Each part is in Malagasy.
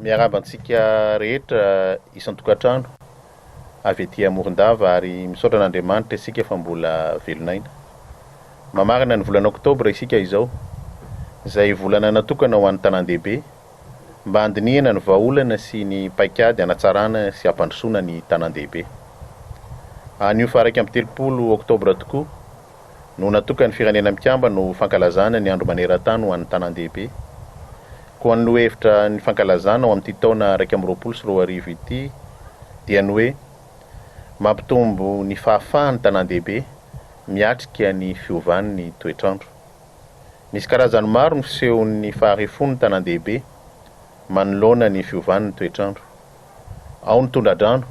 Miarahaba antsika rehetra isan-tokantrano avy aty Morondava ary misaotra an'Andriamanitra isika fa mbola velon'aina. Mamarana ny volana oktobra isika izao, izay volana natokana ho an'ny tanàn-dehibe mba handinihana ny vahaolana sy ny paikady hanatsarana sy hampandrosoana ny tanàn-dehibe. Anio faha 31 oktobra tokoa no natokan'ny Firenena Mikambana ho fankalazana ny andro maneran-tany ho an'ny tanàn-dehibe. Koa ny lohahevitra ny fankalazana ao amin'ity taona 2021 ity dia ny hoe mampitombo ny fahafahan'ny tanàn-dehibe miatrika ny fiovan'ny toetr'andro. Misy karazany maro ny fisehon'ny faharefon'ny tanàn-dehibe manoloana ny fiovan'ny toetr'andro. Ao ny tondra-drano,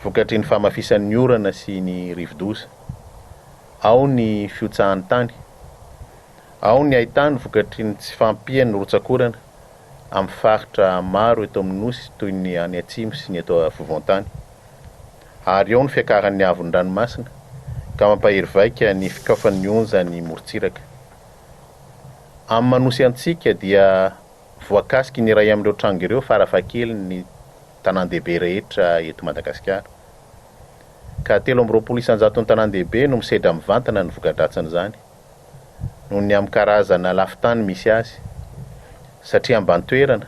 vokatry ny fahamafisan'ny orana sy ny rivodoza. Ao ny fihotsahan'ny tany. Ao ny haitany vokatry ny tsy fahampian'ny rotsak'orana amin'ny faritra maro eto amin'ny Nosy toy ny any atsimo sy ny eto afovoan-tany. Ary ao ny fiakaran'ny haavon'ny ranomasina ka mampahery vaika ny fikaofan'ny onja ny morontsiraka. Amin'ny maha Nosy antsika dia voakasiky ny iray amin'ireo tranga ireo farafahakeliny ny tanàn-dehibe rehetra eto Madagasikara. Ka 23 isan-jaton'ny tanàn-dehibe no misedra mivantana ny voka-dratsin'izany, noho ny amin'ny karazana lafin-tany misy azy, satria ambany toerana,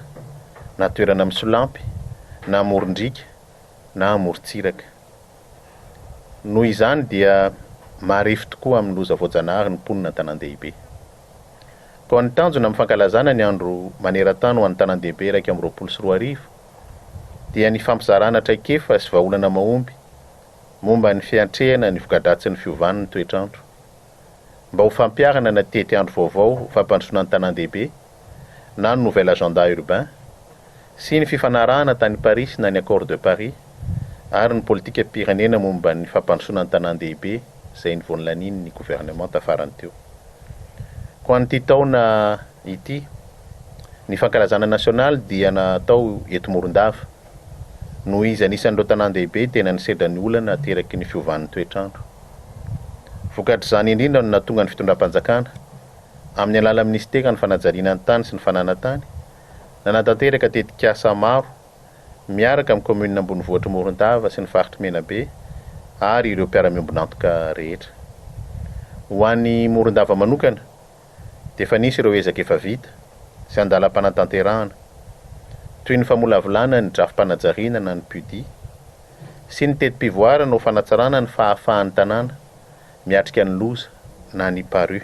na toerana misolampy, na amoron-driaka, na amorontsiraka. Noho izany dia marefo tokoa amin'ny loza voajanahary ny mponina an-tanàn-dehibe. Koa ny tanjona amin'ny fankalazana ny andro maneran-tany ho an'ny tanàn-dehibe 2021 dia ny fampizarana traikefa sy vahaolana mahomby momba ny fiantrehana ny voka-dratsin'ny fiovan'ny toetr'andro mba ho fampiharana na tetiandro vaovao ho fampandrosoana ny tanàn-dehibe na ny nouvel agenda urbain sy ny fifanarahana tany Parisy na ny accord de Paris ary ny politikam-pirenena momba ny fampandrosoana ny tanàn-dehibe izay nivoanilanian'ny governemanta farany teo. Koa an'ity taona ity, ny fankalazana nasionaly dia natao eto Morondava, noho izy anisan'ireo tanàn-dehibe tena nisedra ny olana ateraky ny fiovan'ny toetr'andro. Vokatr'izany indrindra no nahatonga ny fitondram-panjakana, amin'ny alalan'ny minisiteran'ny fanajariana ny tany sy ny fananan-tany, nanatanteraka tetikasa maro miaraka amin'ny kaominina ambonivohitr'i Morondava sy ny faritr'i Menabe ary ireo mpiara-miombon'antoka rehetra. Ho an'i Morondava manokana dia efa nisy ireo ezaka efa vita sy andalam-panatanterahana, toy ny famolavolana ny drafi-panajariana na ny PUDI sy ny teti-pivoarana ho fanatsarana ny fahafahan'ny tanàna miatrika ny loza na ny PARU.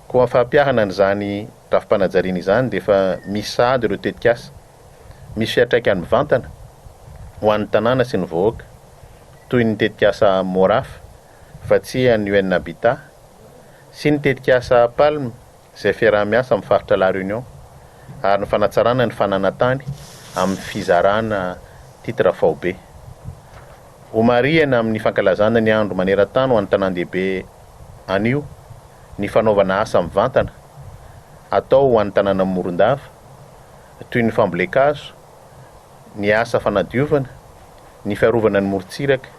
Koa amin'ny fampiharana an'izany drafi-panajariana izany dia efa misy sahady ireo tetikasa misy fiantraikany mivantana ho an'ny tanàna sy ny vahoaka, toy ny tetikasa MORAF vatsian'ny UN Habitat sy ny tetikasa PALM izay fiaraha-miasa amin'ny faritra La Réunion ary ny fanatsarana ny fananan-tany amin'ny fizarana titre faobe. Homarihana amin'ny fankalazana ny andro maneran-tany ho an'ny tanàn-dehibe anio ny fanaovana asa mivantana atao ho an'ny tanànan'i Morondava, toy ny fambolen-kazo, ny asa fanadiovana, ny fiarovana ny morontsiraka,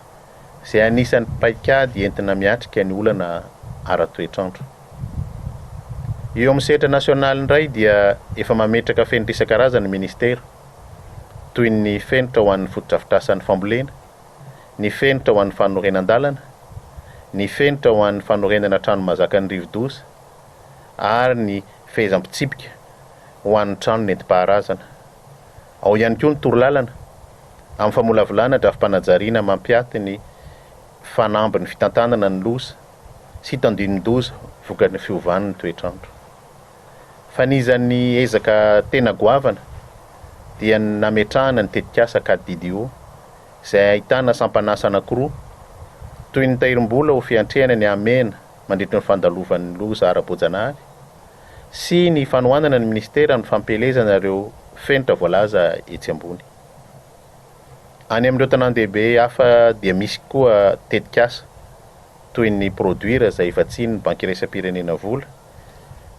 izay anisan'ny paikady entina miatrika ny olana ara-toetr'andro. Eo amin'ny sehatra nasionaly indray dia efa mametraka fenitra isan-karazany ny minisitera, toy ny fenitra ho an'ny fotodrafitrasan'ny fambolena, ny fenitra ho an'ny fanorenan-dalana, ny fenitra ho an'ny fanorenana trano mahazaka ny rivodoza ary ny fehezam-pitsipika ho an'ny trano nentim-paharazana. Ao ihany koa ny torolalana amin'ny famolavolana drafi-panajariana mampiaty ny fanambin'ny fitantanana ny loza sy tandindon-doza vokatry ny fiovan'ny toetr'andro. Fa anisan'ny ezaka tena goavana dia ny nametrahana ny tetikasa Cad-DDO izay ahitana sampan'asa anankiroa toy ny tahirim-bola ho fiantrehana ny hamehana mandritry ny fandalovan'ny loza ara-boajanahary sy ny fanohanana ny minisitera amin'ny fampielezana ireo fenitra voalaza etsy ambony. Any amin'ireo tanàn-dehibe hafa dia misy koa tetikasa toy ny Produir izay vatsian'ny Banky Iraisam-pirenena vola,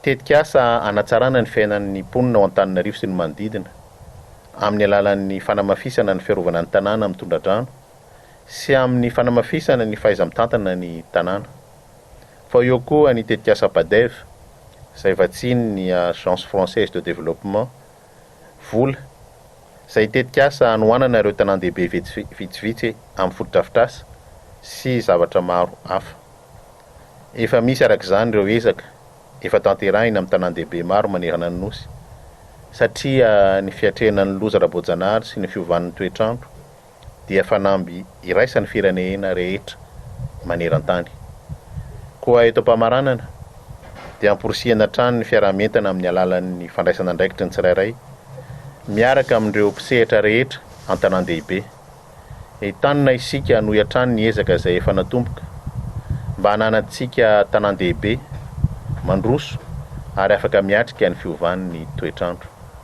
tetikasa hanatsarana ny fiainan'ny mponina ao Antananarivo sy ny manodidina amin'ny alalan'ny fanamafisana ny fiarovana ny tanàna amin'ny tondra-drano sy amin'ny fanamafisana ny fahaiza-mitantana ny tanàna. Fa eo koa ny tetikasa PADEV izay vatsian'ny Agence Française de Développement. vola izay tetikasa hanohanana ireo tanàn-dehibe vitsivitsy amin'ny fotodrafitrasa sy zavatra maro hafa. Efa misy araka izany ireo ezaka efa tanterahina amin'ny tanàn-dehibe maro manerana ny Nosy satria ny fiatrehana ny loza ara-boajanahary sy ny fiovan'ny toetr'andro dia fanamby iraisan'ny firenena rehetra maneran-tany. Koa eto am-pamaranana dia amporisihana hatrany ny fiaraha-mientana amin'ny alalan'ny fandraisana andraikitry ny tsirairay miaraka amin'ireo mpisehatra rehetra an-tanàn-dehibe. Entanina isika hanohy hatrany ny ezaka izay efa natomboka mba hananantsika tanàn-dehibe mandroso ary afaka miatrika ny fiovan'ny toetr'andro.